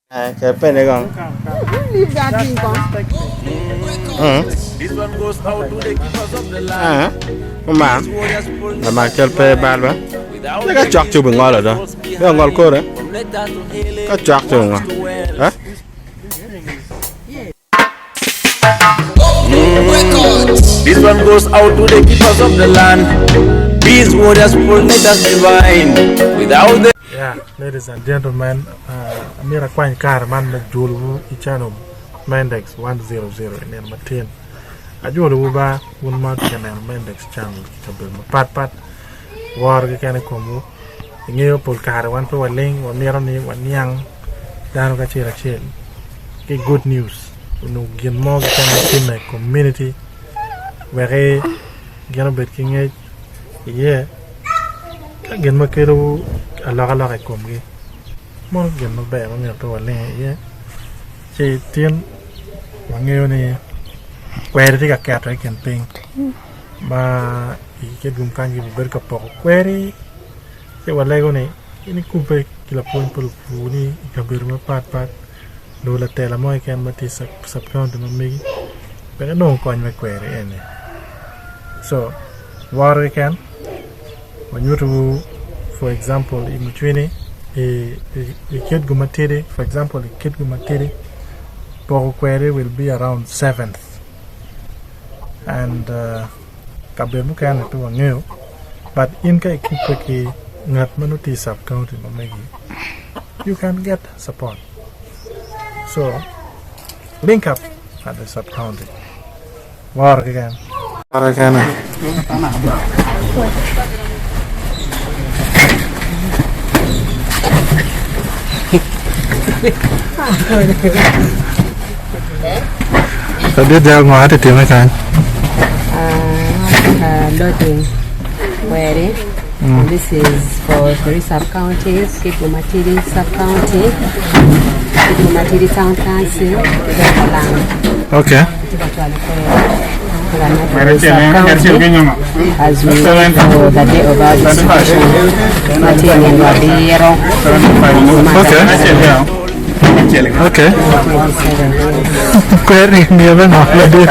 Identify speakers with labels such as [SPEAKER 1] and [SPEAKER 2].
[SPEAKER 1] Ket pene kong. Oman, lamak cal pe bal ba. Tye ka cok cubo ngolo do. Be ongol kore. Ka cok cubo ngolo. Eh?
[SPEAKER 2] This one goes out to the keepers of the land. These warriors pollinators divine. Without the
[SPEAKER 3] Yeah, ladies and gentlemen, uh, amyero akwany kare man me julowu i channel Mendex 100 i nino matin. Ajulowu ba wun ma tye ka neno Mendex channel ki kabedo mapat pat. Woro keken i komwu. Ingeyo pol kare wan pe waling, wamito ni waniang dano kacel acel ki good news onongo gin mo keken ma timme i community wek gin obed ki ngec iye ka gin ma kelo alokaloka i komgi mono gin maber ma myero pe waling iye ci tin wangeyo ni kweri tye ka keto i kin piny ma i kitgum kany gibedo ka poko kweri ci walego ni in ikubbe ki lapwony pa lupur-ni i kabedo mapatpat nyo latela mo keken ma tye i cab kaunti ma megi wek inong kony me kweri eni co woro keken wanyuto for example i mucwini i kitgum matidi for example i kitgum matidi poko kweri will be around seventh and kabedo mukene pe wangeyo but in ka ikubbe ki ngat ma nongo tye i cab kaunti ma megi you can get support so link up at the sub county woro keken. Woro keken. Ladit dako ngo atye time kany?
[SPEAKER 4] Loading kweri. This is for three sub counties, Kitgum Matidi sub county, Kitgum Matidi town council, ki dong Olang.
[SPEAKER 3] Okay.
[SPEAKER 4] Atye ka cwalo kweri for another sub county as we wait for the day of our distribution ma tye i nino abiro.
[SPEAKER 3] Okay. Okay. Kweri miyo me ngo ladit?